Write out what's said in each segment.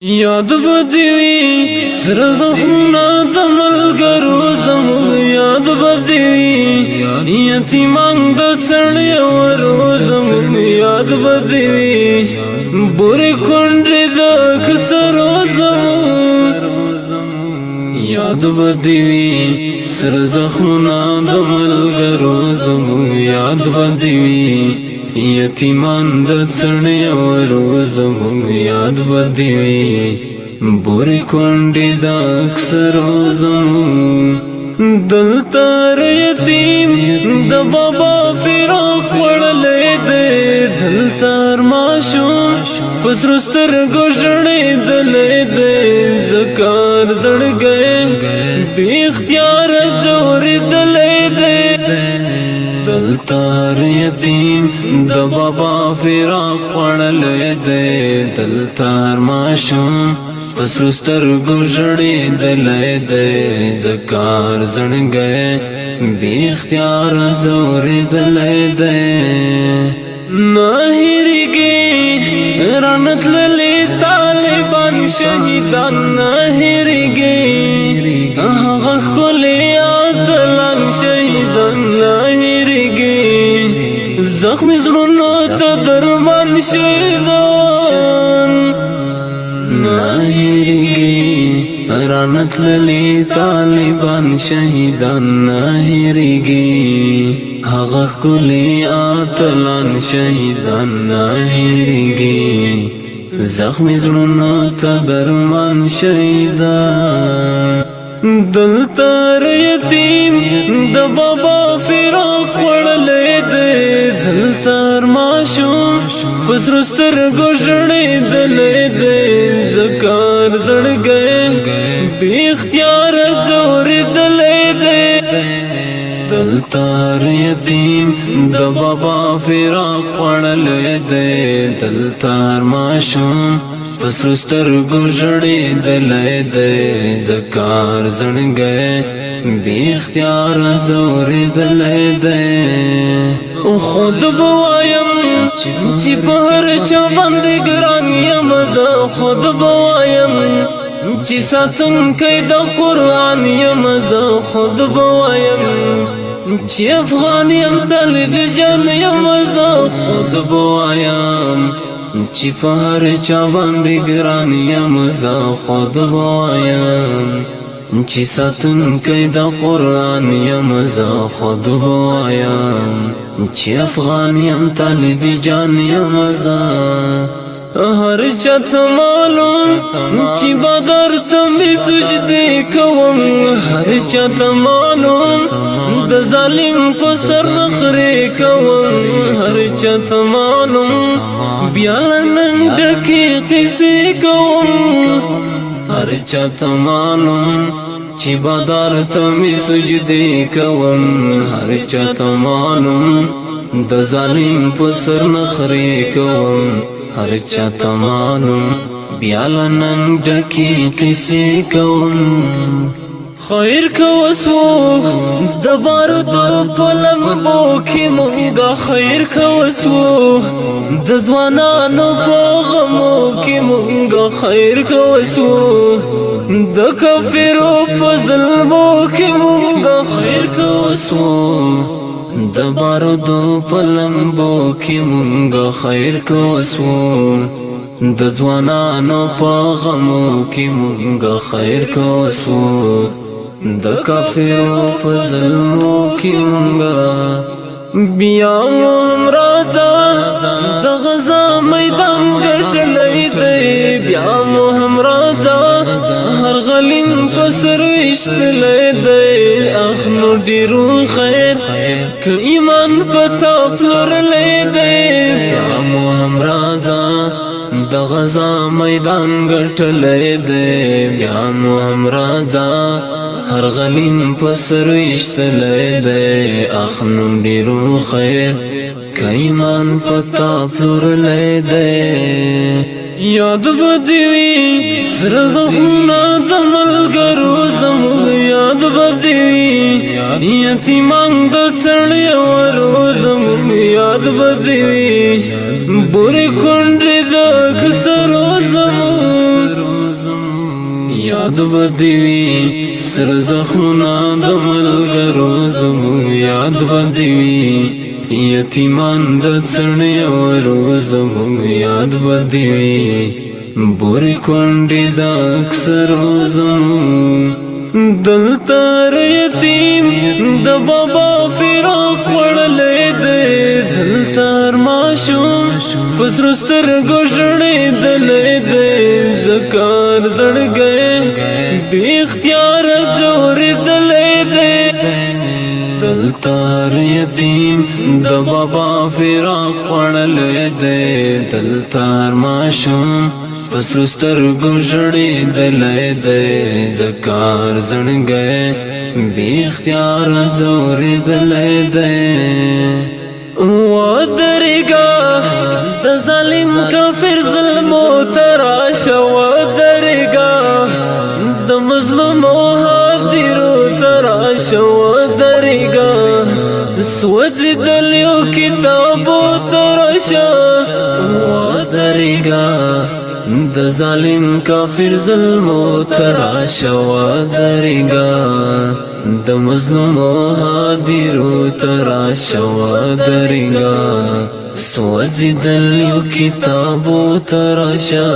یاد به دې وي سره زخمونه د ملګرو زموږ، یاد به دې وي یتیمان د څڼې ورو زموږ، یاد به دې وي بورې کونډې د کسرو زموږ، یاد به دې وي سره زخمونه د ملګرو زموږ، یاد به دې وي یتیمان د څڼې ورو زموږ، یاد به دې وي بورې کونډې د اکثرو زموږ. دلته یتیم د بابا فراق خوړلې دی، دلته ماشوم په سرو سترګو ژړېدلی دی، ذکر زړګی بې اختیاره ځورېدلی دی. دلته یتیم د بابا فراق خوړلې دی، دلته ماشوم په سرو سترګو ژړېدلی دی، ذکر زړګی بې اختیاره ځورېدلی دی. نه هېرېږي رانه تللي طالبان شهیدان، نه هېرېږي هغه ښکلي اتلان شهیدان، نه هېرېږي زخمي زړونو ته درمان شهیدان. نه هېرېږي رانه تللي طالبان شهیدان، نه هېرېږي هغه ښکلي اتلان شهیدان، نه هېرېږي زخمي زړونو ته درمان شهیدان. دلته یتیم د بابا فراق خوړلې دی، دلته ماشوم په سرو سترګو ژړېدلی دی، ذکر زړګی بې اختیاره ځورېدلی دی. دلته یتیم د بابا فراق خوړلې دی، دلته ماشوم په سرو سترګو ژړېدلی دی، ذکر زړګی بې اختیاره ځورېدلی دی. خود به وایم چې په هر چا باندې ګران یم زه، خود به وایم چې ساتونکی د قرآن یم زه، خود به وایم چې افغان یم طالب جان یم زه، خود به وایم چې په هر چا باندې ګران یم زه، خود به وایم چې ساتونکی د قرآن یم زه، خود به وایم چې افغان یم طالب جان یم زه. هر چاته معلوم چې بدر ته می سجدې کوم، هر چاته معلوم د ظالم په سر نخرې کوم، هر چاته معلوم بیا نن ډکې قصې کوم. هر چاته معلوم چې بدر ته می سجدې کوم، هر چاته معلوم د ظالم په سر نخرې کوم، هر چاته معلوم بیا نن ډکې قصې کوم. خیر کوسو د بارودو په لمبو کې مونږه، خیر کوسو د ځوانانو په غمو کې مونږه، خیر کوسو د کافرو په ظلمو کې مونږه، خیر کوسو د بارودو په لمبو کې مونږه، خیر کوسو د ځوانانو په غمو کې مونږه، خیر کوسو د کافرو په ظلمو کې مونږه. بیا هم راځه د غزا میدان ګټلې دی، بیا هم راځه هر غلیم په سر ویشتلې دی، اخ نو ډیرو خیر که ایمان پتا پلورلې دی. بیا هم راځه د غزا میدان ګټلې دی، بیا هم راځه هر غلیم په سر ویشتلې دی، اخ نو ډیرو خیر که ایمان پتا پلورلې دی. یاد به دې وي سره زخمونه د ملګرو زموږ، یاد به دې وي یتیمان د څڼې ورو زموږ، یاد به دې وي بورې کونډې د کسرو زموږ. یاد به دې وي سره زخمونه د ملګرو زموږ، یاد به دې وي یتیمان د څڼې ورو زموږ، یاد به دې وي بورې کونډې د اکثرو زموږ. دلته یتیم د بابا فراق خوړلې دی، دلته هر ماشوم په سرو سترګو ژړېدلی دی. ځکار زړګی بې اختیاره ځورېدلی دی. دلته هر یتیم د بابا فراق خوړلې دی، دلته هر ماشوم په سرو سترګو ژړېدلی دی. ځکار زړګی بې اختیاره ځورېدلی دی. ودرېږه د ظالم کافر ظلمو ته راشه، ودرېږه د مظلومو هدیرو ته راشه، ودرېږه سوځېدلیو کتابو ته راشه. ودرېږه د ظالم کافر ظلمو ته راشه، ودرېږه د مظلومو هدیرو ته راشه، ودرېږه سوځېدلیو کتابو ته راشه.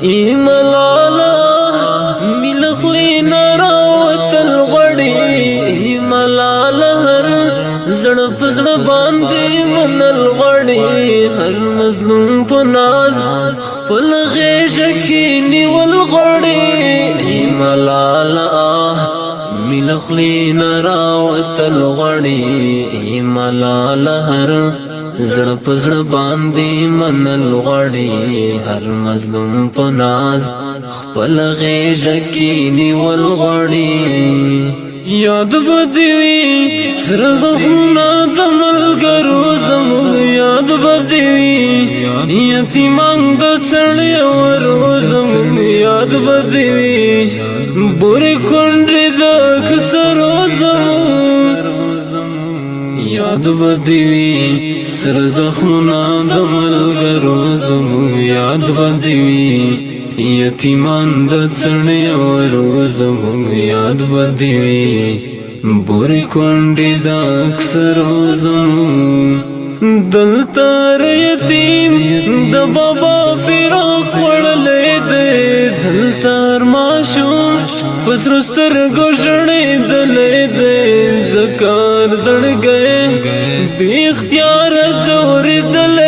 ای ملاله مې له خولې نه راوتل غواړي، ای ملاله هر زړه په زړه باندې منل غواړي. هر مظلوم په ناز خپل غېږه کې نیول غواړي. ای ملاله مې له خولې نه راوتل غواړي، ای ملاله هر زړه په زړه باندې منل غواړي. هر مظلوم په ناز خپل غېږه کې نیول غواړي. یاد به دې وي سره زخمونه د ملګرو زموږ، یاد به دې وي یتیمان د څڼې ورو زموږ، یاد به دې وي بورې کونډې د کسرو زموږ. یاد به دې وي سره زخمونه د ملګرو زموږ، یاد به دې وي یتیمان د څڼې ورو زموږ، یاد به دې وي بورې کونډې د اکثرو زموږ. دلته یتیم د بابا فراق خوړلې دی، دلته هر ماشوم په سرو سترګو ژړېدلی دی. ځکار زړګی بې اختیاره ځورېدلی